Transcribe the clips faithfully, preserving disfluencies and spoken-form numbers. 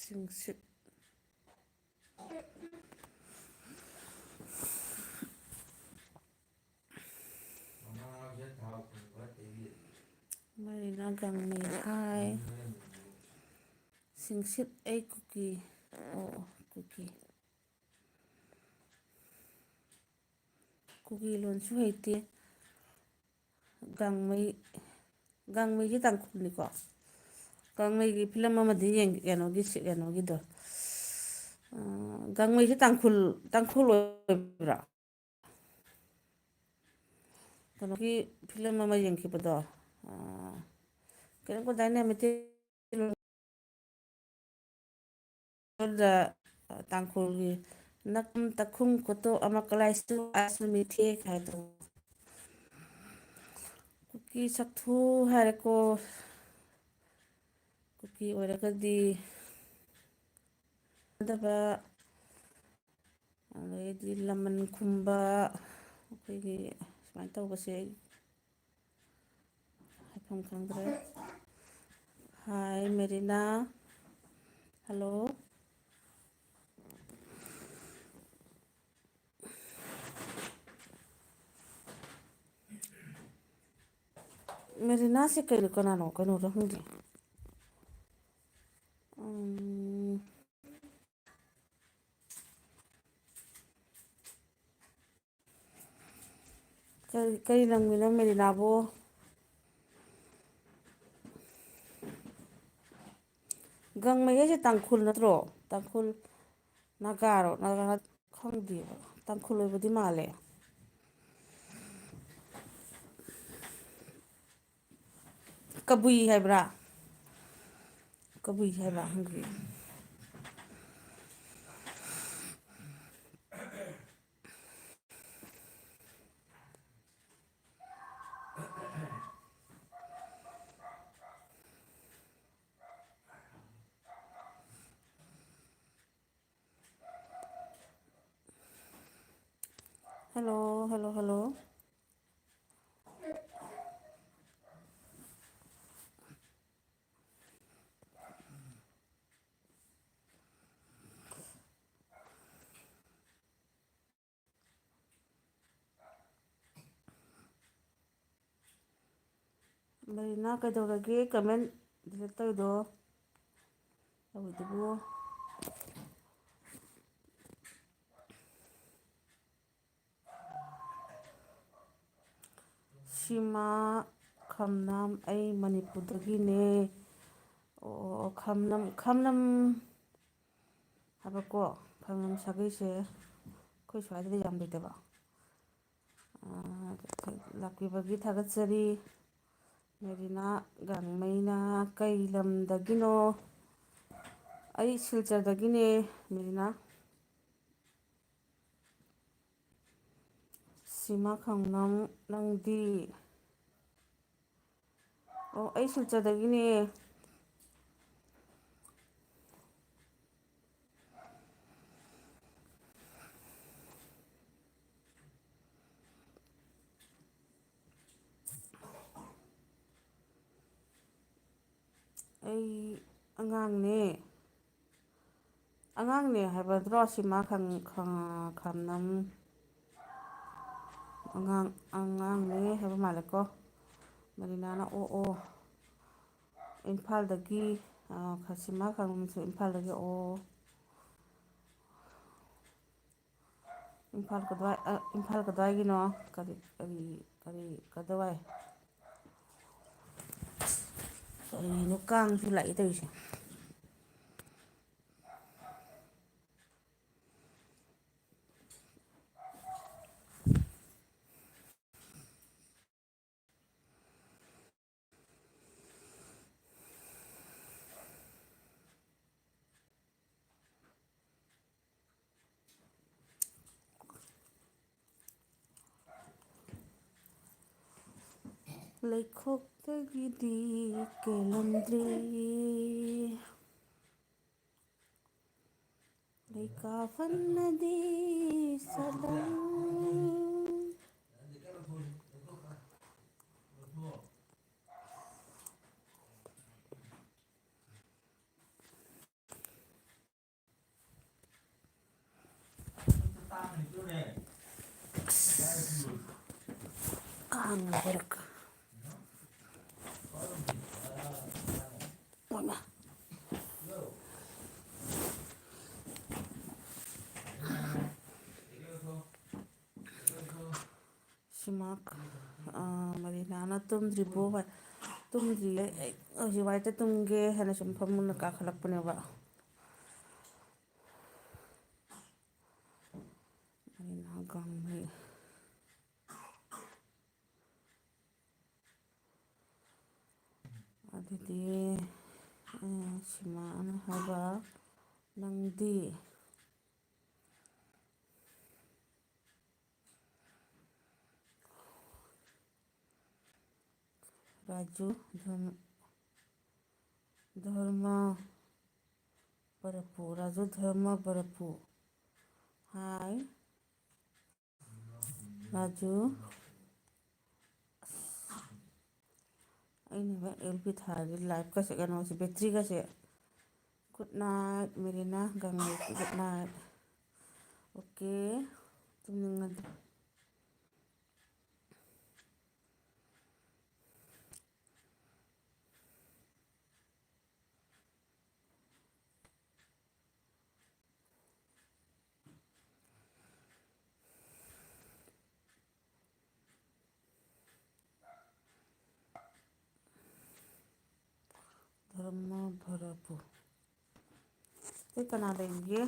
ꯆꯤꯡꯁꯤꯠ꯫ ꯃꯔꯤꯅ ꯒꯥꯡꯃꯩ ꯍꯥꯏ꯫ ꯁꯤꯡꯁꯤꯠ ꯑꯩ ꯀꯨꯀꯤ꯫ ꯑꯣ, ꯑꯣ, ꯀꯨꯀꯤ꯫ ꯀꯨꯀꯤ ꯂꯣꯟꯁꯨ ꯍꯩꯇꯦ꯫ ꯒꯥꯡꯃꯩ, ꯒꯥꯡꯃꯩꯁꯦ ꯇꯥꯡꯈꯨꯜꯅꯤꯀꯣ꯫ ꯒꯥꯡꯃꯩꯒꯤ ꯐꯤꯂꯝ ꯑꯃꯗꯤ ꯌꯦꯡ-, ꯀꯩꯅꯣꯒꯤ ꯁꯤ-, ꯀꯩꯅꯣꯒꯤꯗꯣ꯫ ꯑ, ꯒꯥꯡꯃꯩꯁꯦ ꯇꯥꯡꯈꯨꯜ, ꯇꯥꯡꯈꯨꯜ ꯑꯣꯏꯕ꯭ꯔꯥ? ꯀꯩꯅꯣꯒꯤ ꯐꯤꯂꯝ ꯑꯃ ꯌꯦꯡꯈꯤꯕꯗꯣ, ꯑ, ꯀꯩꯅꯣꯝ ꯀꯗꯥꯏꯅꯦ ꯃꯩꯇꯩꯂꯣꯟꯗ, ꯇꯥꯡꯈꯨꯜꯒꯤ "ꯅꯀꯝ ꯇꯈꯨꯝ ꯀꯣꯇꯣ ꯑꯃ ꯀꯂꯥꯏꯁꯨ ꯑꯁꯨ ꯃꯤꯊꯦꯛ" ꯍꯥꯏꯗꯣ꯫ ꯀꯨꯀꯤ ꯁꯛꯊꯨ ꯍꯥꯏꯔꯦꯀꯣ꯫ ꯀꯨꯀꯤ ꯑꯣꯏꯔꯒꯗꯤ ꯅꯠꯇꯕ, ꯑꯗꯩꯗꯤ ꯂꯃꯟ ꯈꯨꯝꯕ, ꯑꯩꯈꯣꯏꯒꯤ ꯁꯨꯃꯥꯏꯅ ꯇꯧꯕꯁꯦ ꯑꯩ ꯍꯥꯏꯐꯝ ꯈꯪꯗ꯭ꯔꯦ꯫ ꯍꯥꯏ ꯃꯦꯔꯤꯅꯥ, ꯍꯜꯂꯣ꯫ ꯃꯦꯔꯤꯅꯥꯁꯦ ꯀꯩꯅꯣ, ꯀꯅꯥꯅꯣ? ꯀꯩꯅꯣꯗ ꯈꯪꯗꯦ꯫ ꯎꯝ꯫ ꯀꯔꯤ, ꯀꯔꯤ ꯂꯝꯒꯤꯅꯣ ꯃꯦꯔꯤꯅꯥꯕꯨ? ꯒꯥꯡꯃꯩ ꯍꯥꯏꯁꯦ ꯇꯥꯡꯈꯨꯜ ꯅꯠꯇ꯭ꯔꯣ? ꯇꯥꯡꯈꯨꯜ, ꯅꯥꯒꯥꯔꯣ? ꯅꯥꯒꯥ ꯈꯪꯗꯦꯕ꯫ ꯇꯥꯡꯈꯨꯜ ꯑꯣꯏꯕꯗꯤ ꯃꯥꯜꯂꯦ꯫ ꯀꯕꯨꯏ ꯍꯥꯏꯕ꯭ꯔꯥ? ꯀꯕꯨꯏ ꯍꯥꯏꯕ꯭ꯔꯥ? ꯈꯪꯗꯦ꯫ Hello, hello, hello. ꯃꯔꯤꯅꯥ, ꯀꯩꯗꯧꯔꯒꯦ comment delete ꯇꯧꯔꯤꯗꯣ? ꯇꯧꯔꯤꯗꯨꯕꯨ? ꯁꯤꯃꯥ ꯈꯝꯅꯝ, ꯑꯩ ꯃꯅꯤꯄꯨꯔꯗꯒꯤꯅꯦ꯫ ꯑꯣ, ꯈꯝꯅꯝ, ꯈꯝꯅꯝ ꯍꯥꯏꯕꯀꯣ, ꯈꯝꯅꯝ ꯁꯥꯒꯩꯁꯦ ꯑꯩꯈꯣꯏ ꯁ꯭ꯋꯥꯏꯗꯗꯤ ꯌꯥꯝ ꯂꯩꯇꯕ꯫ ꯑꯥ, ꯂꯥꯛꯄꯤꯕꯒꯤ ꯊꯥꯒꯠꯆꯔꯤ꯫ ꯃꯦꯔꯤꯅꯥ ꯒꯥꯡꯃꯩꯅ ꯀꯩ ꯂꯝꯗꯒꯤꯅꯣ? ꯑꯩ ꯁꯤꯜꯆꯔꯗꯒꯤꯅꯦ, ꯃꯦꯔꯤꯅꯥ꯫ ꯁꯤꯃꯥ ꯈꯝꯅꯝ, ꯅꯪꯗꯤ? ꯑꯣ, ꯑꯩ ꯁꯤꯜꯆꯔꯗꯒꯤꯅꯦ꯫ ꯑꯩ ꯑꯉꯥꯡꯅꯦ꯫ ꯑꯉꯥꯡꯅꯦ ꯍꯥꯏꯕ ꯅꯠꯇ꯭ꯔꯣ? ꯁꯤꯃꯥ ꯈꯪ-, ꯈꯪ-, ꯈꯝꯅꯝ꯫ ꯑꯉꯥꯡ, ꯑꯉꯥꯡꯅꯦ ꯍꯥꯏꯕ ꯃꯥꯜꯂꯦꯀꯣ꯫ ꯃꯔꯤꯅꯥꯅ ꯑꯣ, ꯑꯣ꯫ ꯏꯝꯐꯥꯜꯗꯒꯤ, ꯑ, ꯁꯤꯃꯥ ꯈꯝꯅꯝꯁꯨ ꯏꯝꯐꯥꯜꯗꯒꯤ, ꯑꯣ꯫ ꯏꯝꯐꯥꯜ ꯀꯗꯥꯏ, ꯑ, ꯏꯝꯐꯥꯜ ꯀꯗꯥꯏꯒꯤꯅꯣ? ꯀꯔꯤ, ꯀꯔꯤ, ꯀꯔꯤ, ꯀꯗꯥꯏ? ꯀꯔꯤꯅꯣ ꯀꯥꯡꯁꯨ ꯂꯥꯛꯑꯦ ꯇꯧꯔꯤꯁꯦ? ꯂꯩꯈꯣꯛꯇꯒꯤꯗꯤ ꯀꯦꯜꯂꯝꯗ꯭ꯔꯤ꯫ ꯂꯩꯀꯥ ꯐꯅꯗꯤ ꯁꯥꯠꯂꯝ꯫ ꯑꯁ, ꯀꯥꯡꯅ ꯄꯣꯔꯛꯀ꯫ ꯁꯤꯃ, ꯑ, ꯃꯔꯤꯅꯥꯅ ꯇꯨꯝꯗ꯭ꯔꯤꯕꯣ? ꯍꯣꯏ, ꯇꯨꯝꯗ꯭ꯔꯤꯌꯦ꯫ ꯑꯩ ꯍꯧꯖꯤꯛ ꯋꯥꯏꯗ ꯇꯨꯝꯒꯦ ꯍꯥꯏꯅ ꯁꯨꯝ ꯐꯃꯨꯡꯗ ꯀꯥꯈꯠꯂꯛꯄꯅꯦꯕ꯫ ꯃꯔꯤꯅꯥ ꯒꯥꯡꯃꯩ꯫ ꯑꯗꯨꯗꯤ, ꯑ, ꯁꯤꯃꯥꯅ ꯍꯥꯏꯕ, ꯅꯪꯗꯤ? ꯔꯥꯖꯨ ꯙꯔꯃ, ꯙꯔꯃ ꯕꯔꯄꯨ, ꯔꯥꯖꯨ ꯙꯔꯃ ꯕꯔꯄꯨ꯫ ꯍꯥꯏ꯫ ꯔꯥꯖꯨ, ꯑꯁ, ꯑꯩꯅ ꯑꯦꯜ ꯄꯤ ꯊꯥꯔꯗꯤ ꯂꯥꯏꯞꯀꯁꯦ, ꯀꯩꯅꯣꯁꯦ, ꯕꯦꯇ꯭ꯔꯤꯒꯁꯦ꯫ Good night, ꯃꯦꯔꯤꯅꯥ ꯒꯥꯡꯉꯩ, good night꯫ Okay, ꯇꯨꯝꯅꯤꯡꯉꯗꯤ꯫ ꯙꯔꯃ ꯚꯔꯄꯨ꯫ ꯑꯇꯩ ꯀꯅꯥ ꯂꯩꯔꯤꯒꯦ?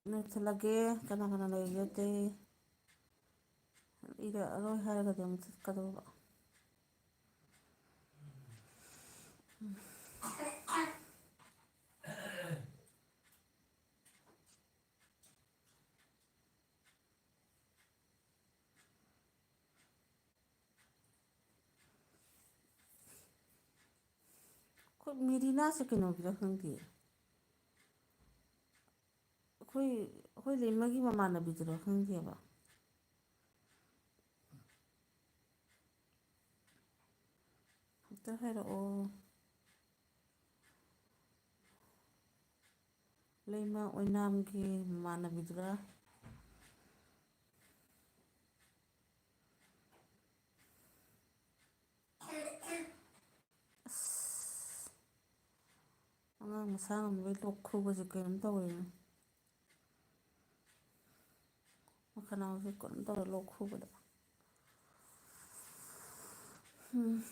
ꯂꯣꯏꯁꯤꯜꯂꯒꯦ꯫ ꯀꯅꯥ ꯀꯅꯥ ꯂꯩꯒꯦ ꯑꯇꯩ? ꯏꯔꯛꯑꯔꯣꯏ ꯍꯥꯏꯔꯒꯗꯤ ꯑꯃꯨꯛ ꯆꯠꯀꯗꯧꯕ꯫ ꯑꯩꯈꯣꯏ ꯃꯦꯔꯤꯅꯥꯁꯦ ꯀꯩꯅꯣꯒꯤꯔ ꯈꯪꯗꯦ꯫ ꯑꯩꯈꯣꯏ, ꯑꯩꯈꯣꯏ ꯂꯩꯃꯒꯤ ꯃꯃꯥꯟꯅꯕꯤꯗꯨꯔ ꯈꯪꯗꯦꯕ꯫ ꯑꯝꯇ ꯍꯥꯏꯔꯛꯑꯣ꯫ ꯂꯩꯃ ꯑꯣꯏꯅꯥꯝꯒꯤ ꯃꯃꯥꯟꯅꯕꯤꯗꯨꯔ? ꯑꯁ, ꯑꯉꯥꯡ ꯃꯁꯥ ꯉꯝꯗꯕꯩ ꯂꯣꯛ ꯈꯨꯕꯁꯦ ꯀꯩꯅꯣꯝ ꯇꯧꯔꯦꯅꯦ꯫ ꯃꯈꯅꯥꯎꯁꯦ ꯀꯩꯅꯣꯝ ꯇꯧꯔꯦ ꯂꯣꯛ ꯈꯨꯕꯗ꯫ ꯎꯝ꯫